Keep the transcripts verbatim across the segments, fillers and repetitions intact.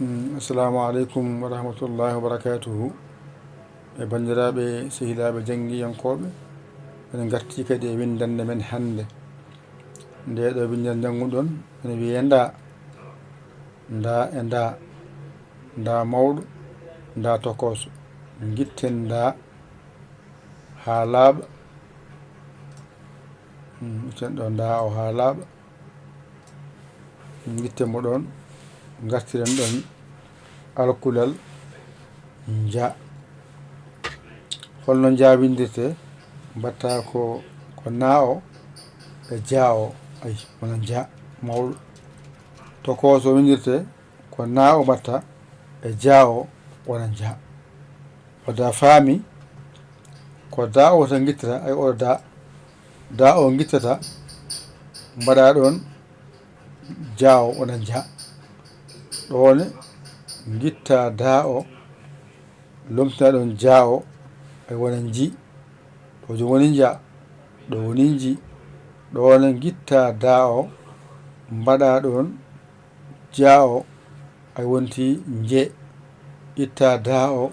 Mm, assalamu aleykum wa rahmatullahi wa barakatuhu. E banndiraaɓe, sehilaaɓe janngiyankooɓe, en ngartii kadi e winndannde men hannde. Ndee ɗoo winndannde njannguɗon ene wiyee ndaa. Ndaa e ndaa. Ndaa mawɗo, ndaa tokooso. Ngitten ndaa haa laaɓa. Mm, ngitten ɗoo ndaa o haa laaɓa. Ngitten mo ɗoon, ngartiren ɗoon alkulal njaa. Holno njaa winndirtee? Mbaɗtaa ko, ko naa o e jaa o, ay, wona njaa mawɗo. Tokooso winndirtee ko naa o mbaɗtaa e jaa o, wona njaa. Wadde a faami, ko daa o tan ngittata, ay oɗo daa, daa o ngittata, mbaɗa ɗoon jaa o, wona njaa. Ɗoon ne, ngittaa daa o, lomtina ɗoon jaa o, ay wona nji. Ɗo joom woni njaa, ɗo woni nji. Ɗoon ne, ngittaa daa o, mbaɗa ɗoon jaa o, ay wonti nje. Ittaa daa o,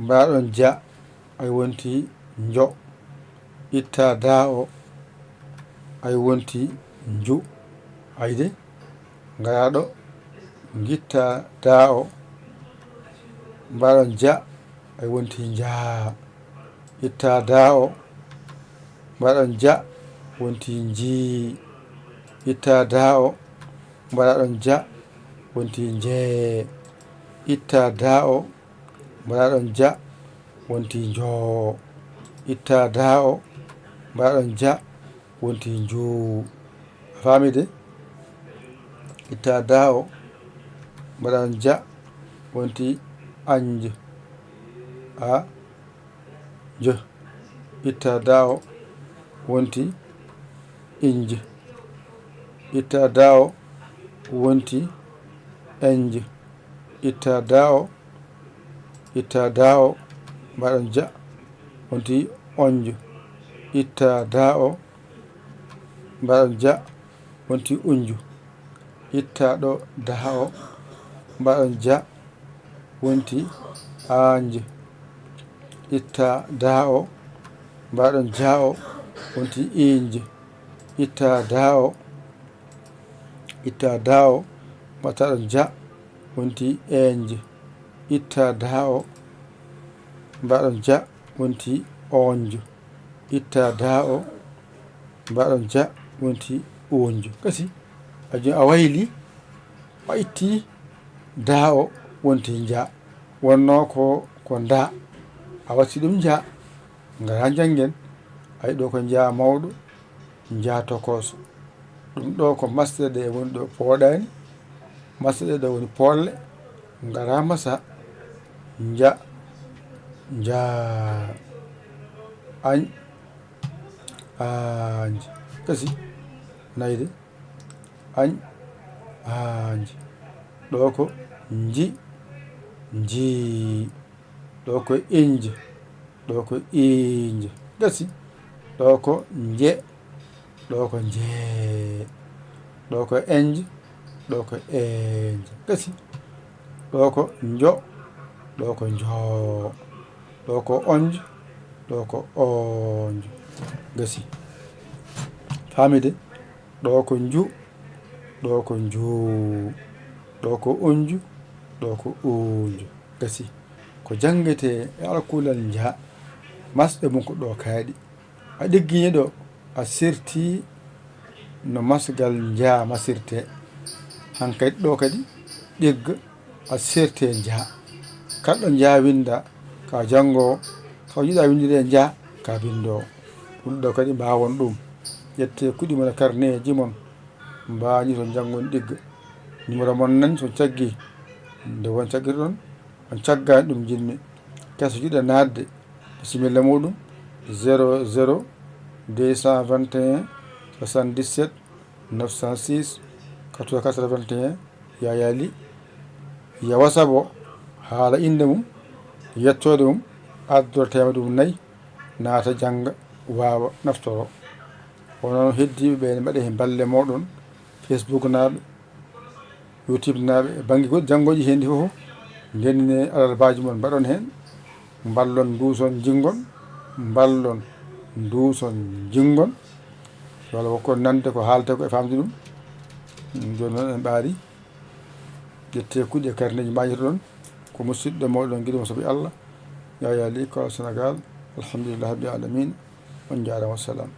mbaɗa ɗoon ja, ay wonti njo. Ittaa daa o, ay wonti nju. Ayde, ngaraa ɗo, ngittaa daa o, mbaɗa ɗoon ja, ay wonti njaa. Ittaa daa o, mbaɗa ɗoon ja, wonti njii. Ittaa daa o, mbaɗa ɗoon ja, wonti njee. Ittaa daa o, mbaɗa ɗoon ja, wonti njoo. Ittaa daa o, mbaɗa ɗoon ja, wonti njuu. A faami de? Ittaa daa o, mbaɗa ɗoon ja, wonti anj. A, nj. Ittaa daa o, wonti inj. Ittaa daa o, wonti enj. Ittaa daa o, ittaa daa o, mbaɗa ɗoon ja, wonti onj. Ittaa daa o, mbaɗa ɗoon ja, wonti unj. Ittaa ɗo daa o, mbaɗa ɗoon ja, wonti aanj. Ittaa daa o, mbaɗa ɗoon jaa o, wonti iinj. Ittaa daa o, ittaa daa o, mbaɗa ɗoon ja, wonti eenj. Ittaa daa o, mbaɗa ɗoon ja, wonti oonj. Ittaa daa o, mbaɗa ɗoon ja, wonti uunj. Gasi, a jo-, a wayli, a ittii daa o, wonti njaa. Wonnoo ko, ko ndaa. A watti ɗum njaa. Ngaraa njanngen. Ay, ɗo ko njaa mawɗo, njaa tokooso. Ɗum ɗo ko masɗe ɗe woni ɗo pooɗaani. Masɗe ɗe ɗo woni poolle. Ngaraa masa. Nja, njaa. Añ, aanj. Gasi. Nayde. Añ, aanj. Ɗo ko nji, njii. Ɗo ko inj. Ɗo ko iinj. Gasi. Ɗo ko nje. Ɗo ko njee. Ɗo ko enj. Ɗo ko eenj. Gasi. Ɗo ko njo. Ɗo ko njoo. Ɗo ko onj. Ɗo ko oonj. Gasi. Faami de? Ɗo ko nju. Ɗo ko njuu. Ɗo ko unju. Ɗo ko uunju. Gasi. Ko janngetee e alkulal njaa, masɗe mum ko ɗo kaaɗi. A ɗiggiino ɗo, a sirtii no masgal njaa masirtee. Hankadi ɗo kadi, ɗigga, a sirtee njaa. Kala ɗo njaa winndaa, ka janngoowo, taw njiɗaa winndude e njaa, ka binndoowo. Ɗum ɗo kadi mbaawon ɗum. Ƴettee kuɗi mon e karneeji mon, mbañi to njanngon ɗigga. Numéro mon nani so caggi, nde won caggirɗon, on caggaani ɗum njiɗmi. Keso jiɗa naatde, bisimilla muɗum, zéro zéro deux cent vingt et un soixante-dix-sept neuf cent six quatre-vingt-quatre vingt et un, Yaya Ly. Ya WhatsApp o, haala innde mum, yettoode mum, addora teemedde mum nayi, naata jannga, waawa naftoro. Kono noon heddiiɓe ɓe ne mbaɗa heen balle mooɗon, Facebook naaɓe, Yo tibnaaɓe e bannge goɗɗi janngooji heen ɗi fof, ndennee alarbaaji mon, mbaɗon heen, mballon, nduuson, jinngon, mballon, nduuson, jinngon. Yo Allah hokku on nande ko haalete ko e faamde ɗum. Jooni noon en ɓaari. Ƴettee kuɗi e karneeji, mbañirɗon ko musidɗo mooɗon giɗo mo sabi Allah, Yaya Ly, Kolo Sénégal. Alhamdulillahi Rabbil Alamina. On njaaraama, wassalam.